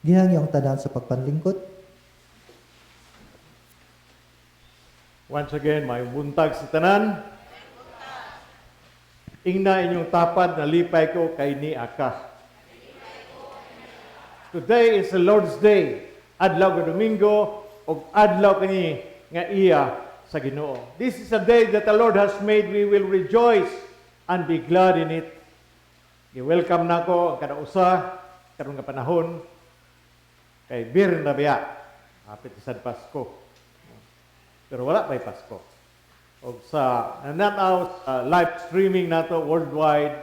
Gihangyo ang tanan sa pagpanlingkod. Once again, may buntag sa tanan. Ingna inyong tapad, "Nalipay ko kay naa ka." Today is the Lord's Day. Adlaw nga Domingo ug adlaw kini nga iya sa Ginoo. This is a day that the Lord has made. We will rejoice and be glad in it. Gi-welcome nako ang kada usa karon nga panahon kay bir na biya. Hapit sa Pasko. Pero wala pa'y Pasko. Og sa nananaw sa live streaming nato worldwide,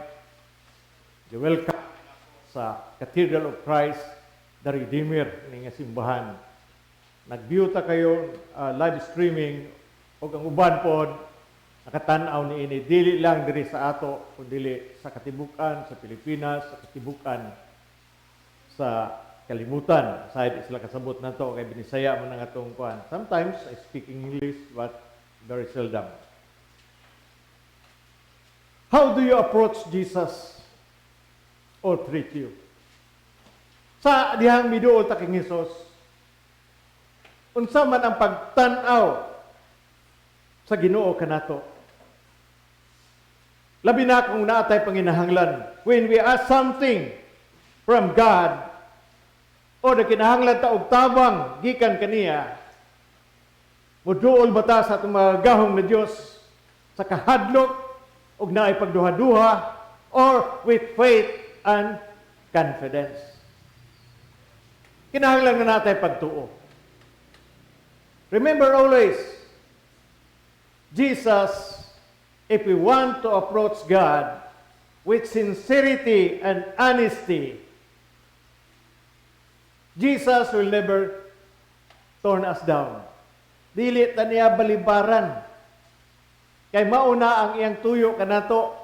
welcome sa Cathedral of Christ the Redeemer ni nga simbahan. Nag-view ta kayo live streaming ug ang uban pod nakatan-aw niini, dili lang diri sa ato kundi sa katibuk-an sa Pilipinas, sa katibuk-an sa kalibutan. Side sila kasabot nato kay Binisaya man ang atong kuan. Sometimes I speak English, but very seldom. How do you approach Jesus or treat you? Sa dihang miduol ta kang Hesus, unsa man ang pagtan-aw sa Ginoo kanato? Labi na kung naa tay panginahanglan. When we ask something from God, o nagkinahanglan ta og tabang gikan kaniya, muduol ba ta sa atong mga gahom na Dios sa kahadlok og naay pagduha-duha, or with faith and confidence? Kinahanglan nga naa tay pagtuo. Remember always, Jesus, if we want to approach God with sincerity and honesty, Jesus will never turn us down. Dili ta niya balibaran. Kay mauna ang iyang tuyo kanato.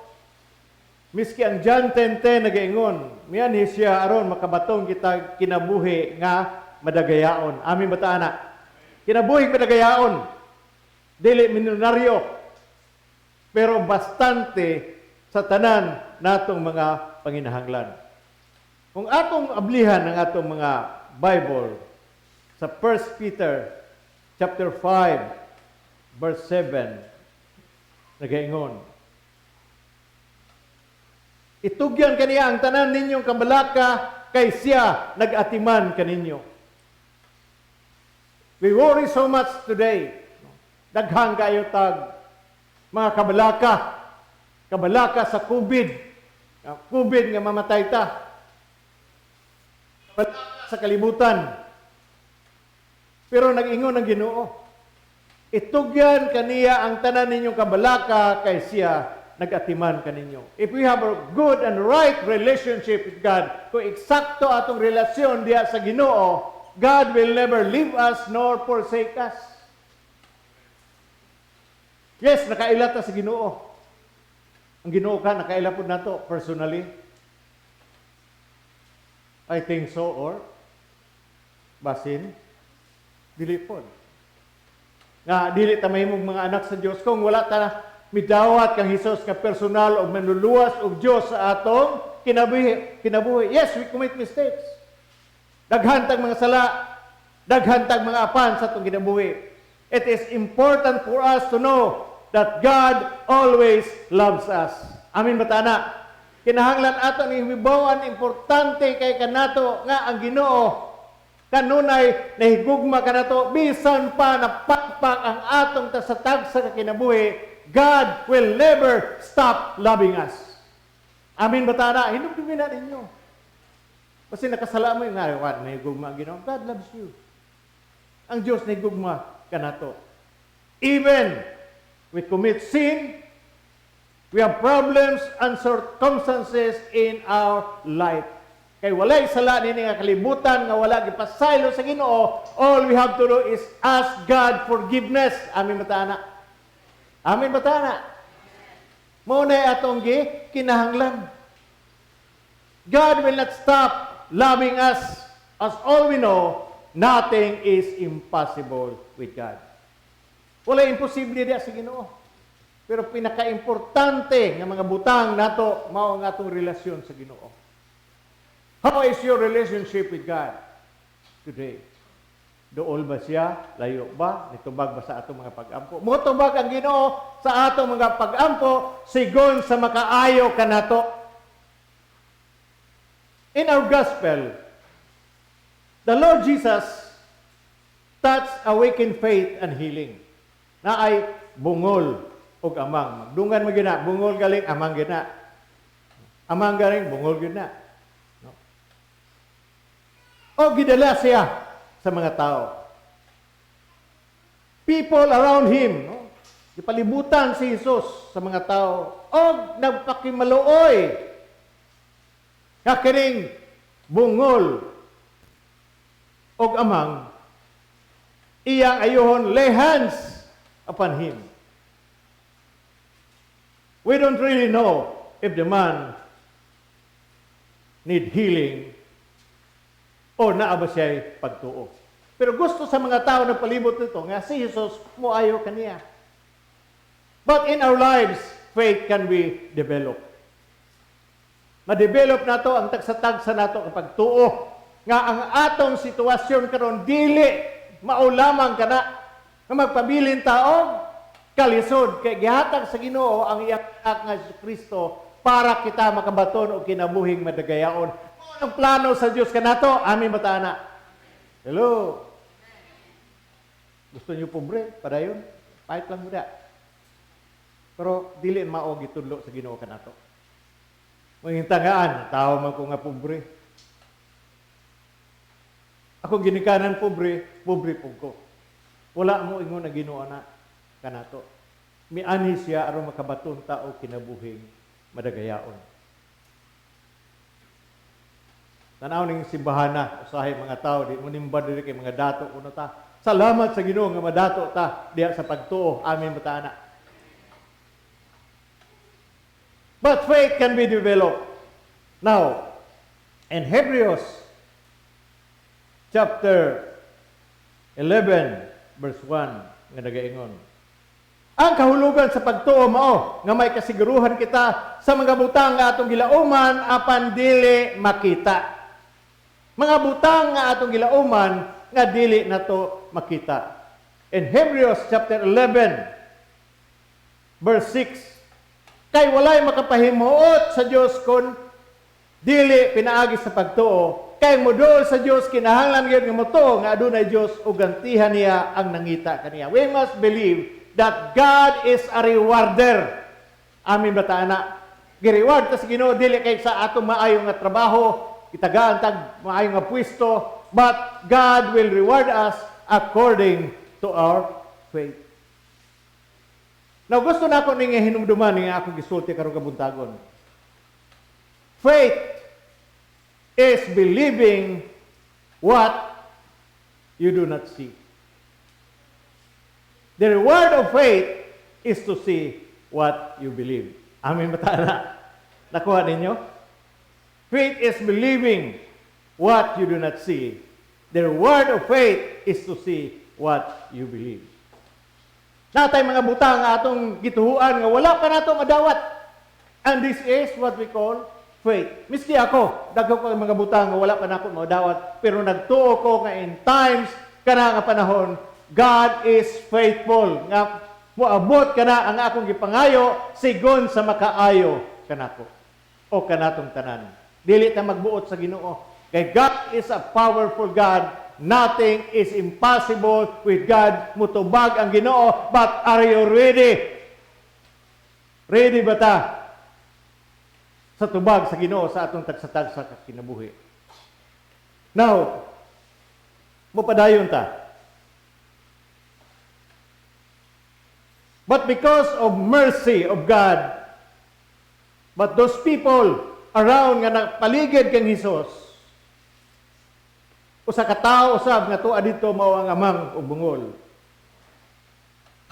Miski ang John 10:10 nagaingon, mianhi siya aron makabaton kita kinabuhi nga madagayaon. Amin ba ta ana? Kinabuhi madagayaon. Dili milyonaryo. Pero bastante sa tanan natong mga panginahanglan. Kung atong ablihan ang atong mga Bible sa 1 Peter chapter 5 verse 7, nagaingon, "Itugyan kaniya ang tanan ninyong kabalaka kay siya nagatiman kaninyo." We worry so much today. Daghan kayo tag mga kabalaka. Kabalaka sa COVID. COVID nga mamatay ta. Kabalaka sa kalibutan. Pero nag-ingon ang Ginoo, "Itugyan kaniya ang tanan ninyong kabalaka kay siya nagatiman kaninyo." If we have a good and right relationship with God, kung eksakto atong relasyon diha sa Ginoo, God will never leave us nor forsake us. Yes, nakaila ta sa Ginoo. Ang Ginoo ka nakaila pud nato personally. I think so, or basin dili pod. Nga dili ta mahimong mga anak sa Dios kung wala ta midawat kang Hesus nga personal og manluluwas og Dios sa atong kinabuhi. Yes, we commit mistakes. Daghan tag mga sala, daghan tag mga apan sa atong kinabuhi. It is important for us to know that God always loves us. Amin ba ta ana? Kinahanglan ato ni hibaw-an, importante kay kanato nga ang Ginoo kanunay nahigugma kanato. Bisan pa napakpak ang atong tagsa ka kinabuhi, God will never stop loving us. Amin ba ta ana? Hinumdumin na ninyo. Kasi nakasala mo yung nga, what, nahigugma ang Ginoo. God loves you. Ang Diyos nahigugma kanato. Even we commit sin, we have problems and circumstances in our life. Kay walay sala nini nga kalibutan nga wala gipasaylo sa Ginoo. All we have to do is ask God forgiveness. Amin ba ta ana? Amin ba ta ana? Mao na atong gi kinahanglan. God will not stop loving us. As all we know, nothing is impossible with God. Wala imposible diya sa Ginoo. Pero pinaka-importante nga mga butang nato mao ang atong relasyon sa Ginoo. How is your relationship with God? today? Duol ba siya? Layo ba? Nitubag ba sa atong mga pag-ampo? Motubag ang Ginoo sa atong mga pag-ampo sigon sa makaayo kanato. In our gospel, the Lord Jesus touched awakened faith and healing. Naay bungol og amang. Magdungan mo gina, bungol galing, amang gina. Amang galing, bungol gina. No? O gidala siya sa mga tao. People around him, no? Gipalibutan si Jesus sa mga tao og nagpakimaluoy nga kining bungol og amang iyang ayuhon, lay hands upon him. We don't really know if the man need healing o naa ba siya'y pagtuo. Pero gusto sa mga tao na palibot nito nga si Jesus moayo kaniya. But in our lives, faith can be developed. Ma-develop nato ang tagsa-tagsa nato kapag tuo nga ang atong sitwasyon karon dili mao lamang kana nga magpabilin ta og kalisod kay gihatag sa Ginoo ang iyang anak nga Hesus Kristo para kita makabaton og kinabuhing madagayaon. Mao ang plano sa Dios kanato. Amen ba ta ana? Hello. Gusto niyo pobre? Padayon? Pahit lang mo da. Pero dili mao gitudlo sa Ginoo kanato. Mangintangaan, tao man ko nga pobre. Ako ginikanan pobre, pobre pug ko. Wala mo ingon na Ginoo na kanato. Mianhi siya aron makabaton ta og kinabuhing madagayaon. Tanaw ning simbahan na, usahay mga tao, di mo nimba diri kay mga dato kuno ta. Salamat sa Ginoo nga madato ta diha sa pagtuo. Amen ba ta ana? But faith can be developed. Now, in Hebrews chapter 11 verse 1 nga nagaingon, ang kahulugan sa pagtuo mao nga may kasiguruhan kita sa mga butang nga atong gilauman apan dili makita. Mga butang nga atong gilauman nga dili nato makita. In Hebrews chapter 11 verse 6, kay walay makapahimuot sa Dios kon dili pinaagi sa pagtuo. Kay moduol sa Dios kinahanglan gyud nga motuo nga adunay Dios ug gantihan niya ang nangita kaniya. We must believe that God is a rewarder. Amen ba ta ana? Gi-reward ta sa Ginoo dili kay sa atong maayo nga trabaho, itagaan tag maayo nga pwesto, but God will reward us according to our faith. Now, gusto na ako ning hinumduman nga akong gisulti karong kabuntagon. Faith is believing what you do not see. The reward of faith is to see what you believe. Amen ba ta ana? Nakuha ninyo? Faith is believing what you do not see. The reward of faith is to see what you believe. Natay mga butang nga atong gituhuan nga wala pa nato madawat. And this is what we call faith. Miski ako, dagko ko ang mga butang nga wala pa nako madawat, pero nagtuo ko nga in times kana nga panahon, God is faithful nga moabot kana ang akong gipangayo sigon sa makaayo kanako o kanatong tanan. Dili ta magbuot sa Ginoo. Kay God is a powerful God. Nothing is impossible with God. Mutubag ang Ginoo, but are you ready? Ready ba ta sa tubag sa Ginoo sa atong tagsa-tagsa ka kinabuhi? Now, mupadayon ta. But because of mercy of God, but those people around nga nagpaligid kang Hesus, usa ka tawo usab nga tuwa didto mao ang amang ug bungol,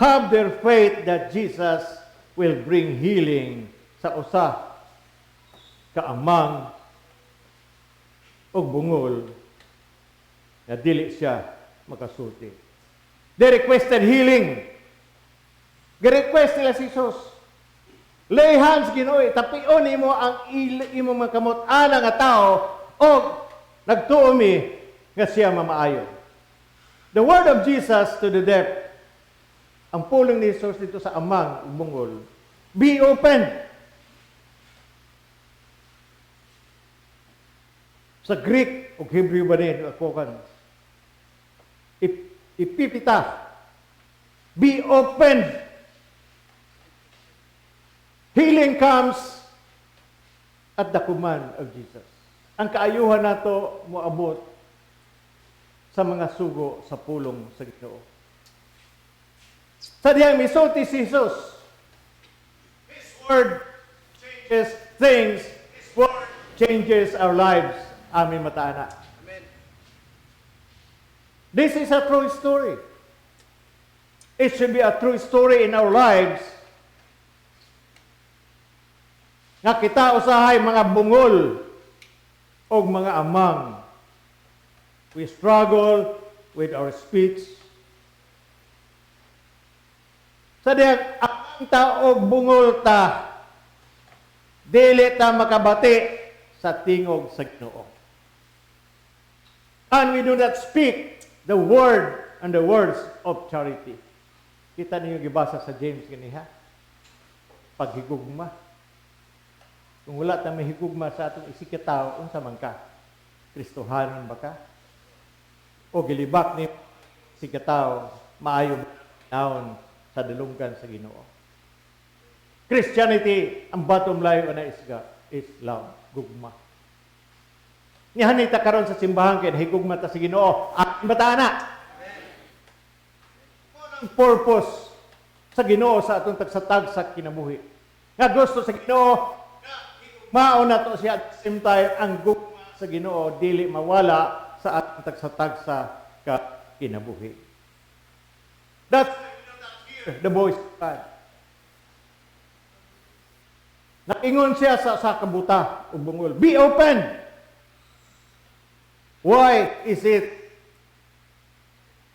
have their faith that Jesus will bring healing sa usa ka amang ug bungol nga dili siya makasulti. They requested healing. Gi-request nila si Jesus. Lay hands, Ginoo, tapion nimo ang imong mga kamot ana nga tao og nagtuo mi Nga siya mamaayo. The word of Jesus to the deaf, ang pulong ni Jesus didto sa amang bungol, "Be open." Sa Greek o Hebrew ba din, ako kan, ipipita. Be open. Healing comes at the command of Jesus. Ang kaayuhan nato moabot sa mga sugo sa pulong sa Ginoo. Sa diyang misulti si Jesus, His word changes things. His word changes our lives. Amen mataana. Amen. This is a true story. It should be a true story in our lives. Nga kita usahay mga bungol o mga amang. We struggle with our speech. Sa diyang ang tao bungol ta, dili ta makabati sa tingog sa Ginoo. And we do not speak the word and the words of charity. Kita ninyo gibasa sa James ganiha. Paghigugma. Kung wala ta mahigugma sa atong isigkatawo, unsa man ka? Kristohanon ba ka? O gilibak ni isigkatawo, maayo naon sa dalunggan sa Ginoo? Christianity, ang bottom line ana is, God, is love, gugma. Nihanay ta karon sa simbahan kay nahigugma ta sa Ginoo. Ang bata na. Ang purpose sa Ginoo sa atong tagsatag sa kinabuhi. Nga gusto sa Ginoo, mao na to siya at the same time ang gugma sa Ginoo dili mawala sa atong tagsatag sa kinabuhi. That's the voice of God. Naingon siya sa kabuta ug bungol. "Be open." Why is it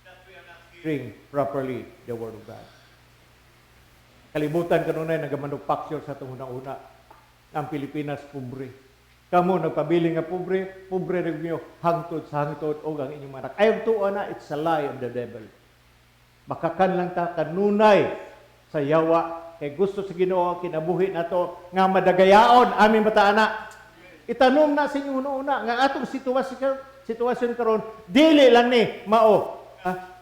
that we are not hearing properly the word of God? Kalibutan kanunay nagamanufacture sa atong una-una. Ang Pilipinas pobre. Kamo nagpabili nga pobre, pobre rin niyo hangtod sa hangtod og ang inyong anak. Ayaw tuwa na, it's a lie of the devil. Makakan lang ta kanunay sa yawa kay gusto sa Ginoo kinabuhi nato nga madagayaon aming bataana. Itanom na sa inyong una nga atong sitwasyon karon dili lang ni mao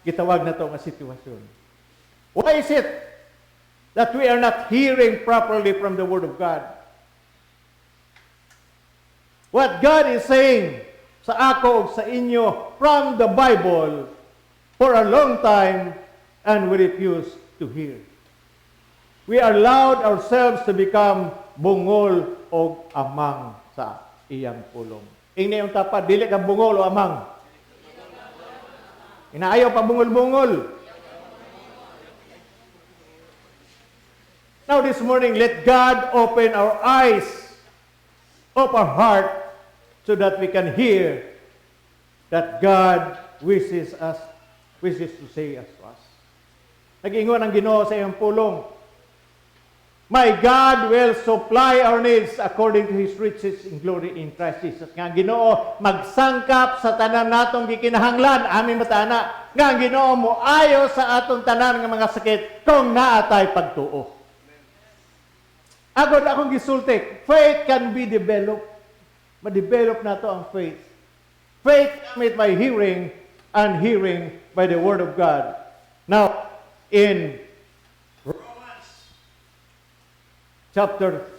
gitawag nato nga sitwasyon. Why is it that we are not hearing properly from the word of God? What God is saying sa ako ug sa inyo from the Bible for a long time, and we refuse to hear. We allowed ourselves to become bungol o amang sa iyang pulong. Ingni yung tapad, dili ka bungol o amang. Inaayaw pa bungol-bungol. Now this morning, let God open our eyes, of our heart, so that we can hear that God wishes to say us to us. Nag-ingon ang Ginoo sa iyang pulong, "My God will supply our needs according to His riches in glory in Christ Jesus." Nga ang Ginoo magsangkap sa tanan natong gikinahanglan, aming matana. Nga ang Ginoo moayo sa atong tanan nga mga sakit kung naatay pagtuo. Agod akong gisulti, faith can be developed. Ma-develop nato ang faith. Faith cometh by hearing, and hearing by the word of God. Now, in Romans chapter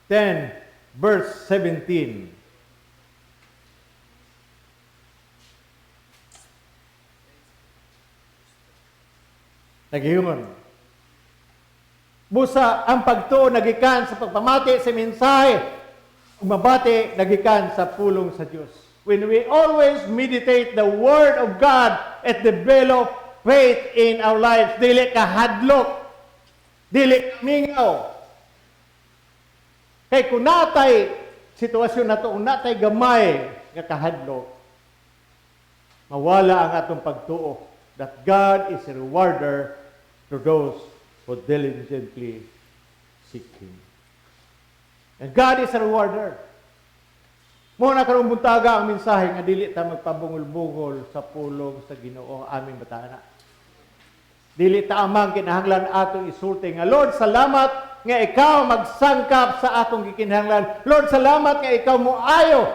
10, verse 17. Nagiingon. Busa ang pagtuo nagikan sa pagpamati sa mensahe, ug mabati nagikan sa pulong sa Dios. When we always meditate the word of God, it develop faith in our lives. Dili ka hadlok, dili ka mingaw. Kay kung natay sitwasyon nato, kung natay gamay nga kahadlok, mawala ang atong pagtuo that God is a rewarder to those who diligently seek Him. And God is a rewarder. Mao na karong buntaga ang mensahe nga dili ta magpabungol-bungol sa pulong sa Ginoo, aming batana. Dili ta amang kinahanglan atong isulti nga, "Lord, salamat nga ikaw magsangkap sa akong gikinahanglan. Lord, salamat nga ikaw moayo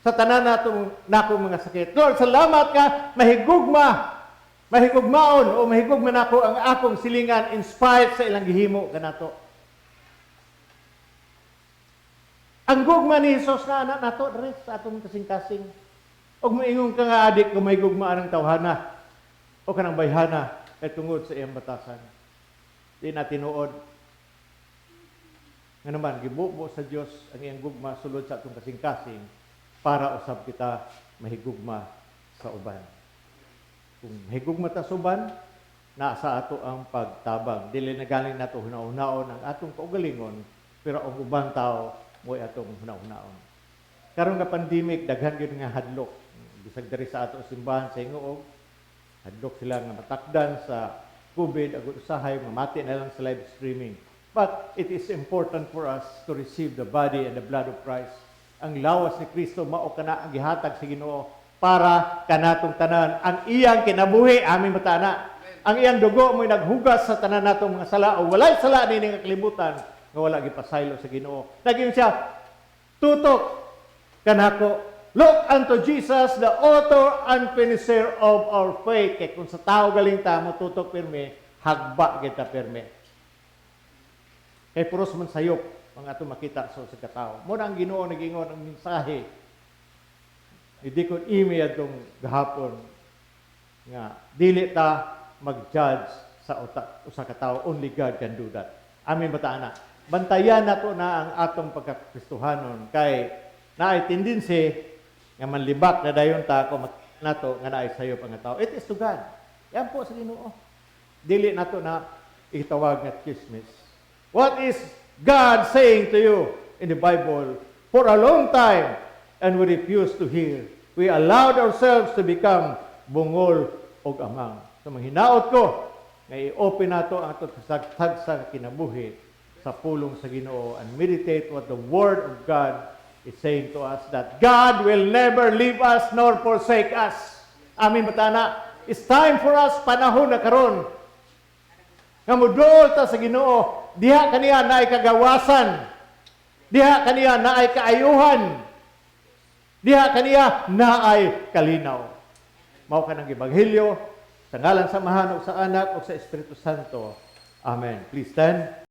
sa tanan natong nakong mga sakit. Lord, salamat nga mahigugmaon o mahigugma nako ang akong silingan in spite sa ilang gihimo kanato." Ang gugma ni Jesus na anak nato diri sa atong kasing-kasing. Og moingon ka nga adik kung may gugma ang tawhana o kanang bayhana kay tungod sa iyang batasan. Di na tinuod. Nga naman, gibubo sa Dios ang iyang gugma sulod sa atong kasing-kasing para usab kita mahigugma sa uban. Kung mahigugma ta sa uban, naa sa ato ang pagtabang. Dili na galing nato huna-hunaon ang atong kaugalingon, pero ang ubang tao mo'y atong huna-hunaon. Karon nga pandemic, daghan gyud nga hadlok. Bisag diri sa ato simbahan sa Ingoog, hadlok sila nga matakdan sa COVID, agud usahay mamati na lang sa live streaming. But it is important for us to receive the body and the blood of Christ. Ang lawas ni Kristo mao kana ang gihatag sa Ginoo para kanatong tanan. Ang iyang kinabuhi, aming matana. Ang iyang dugo mo'y naghugas sa tanan natong mga sala o walay sala nini nga kalibutan nga wala gipasaylo sa Ginoo. Naging siya tutok kanako. Look unto Jesus, the author and finisher of our faith. Kay kung sa tao galing ta mo tutok pirmi, hagba kita pirmi. Kay puros man sayop ang ato makita sa usa ka tawo. Mao na ang Ginoo nagingon ang mensahe ni Deacon Imi atong gahapon nga dili ta mag-judge sa usa ka tawo. Only God can do that. Amen ba ta ana? Bantayan nato na ang atong pagkakristohanon kay naay tendency nga manlibak na dayon ta kung makita nato nga naay sayop ang tao. It is to God. Yan po sa Ginoo. Dili nato na itawag nga chismis. What is God saying to you in the Bible? For a long time, and we refuse to hear. We allowed ourselves to become bungol og amang. So manghinaot ko nga i-open nato ang atong tagsa kinabuhi sa pulong sa Ginoo and meditate what the Word of God is saying to us, that God will never leave us nor forsake us. Amen ba tana? It's time for us, panahon na karon nga muduol ta sa Ginoo. Diha kaniya naay kagawasan. Diha kaniya naay kaayuhan. Diha kaniya naay kalinaw. Mao kanang ebanghelyo sa ngalan sa Amahan ug sa Anak ug sa Espiritu Santo. Amen. Please stand.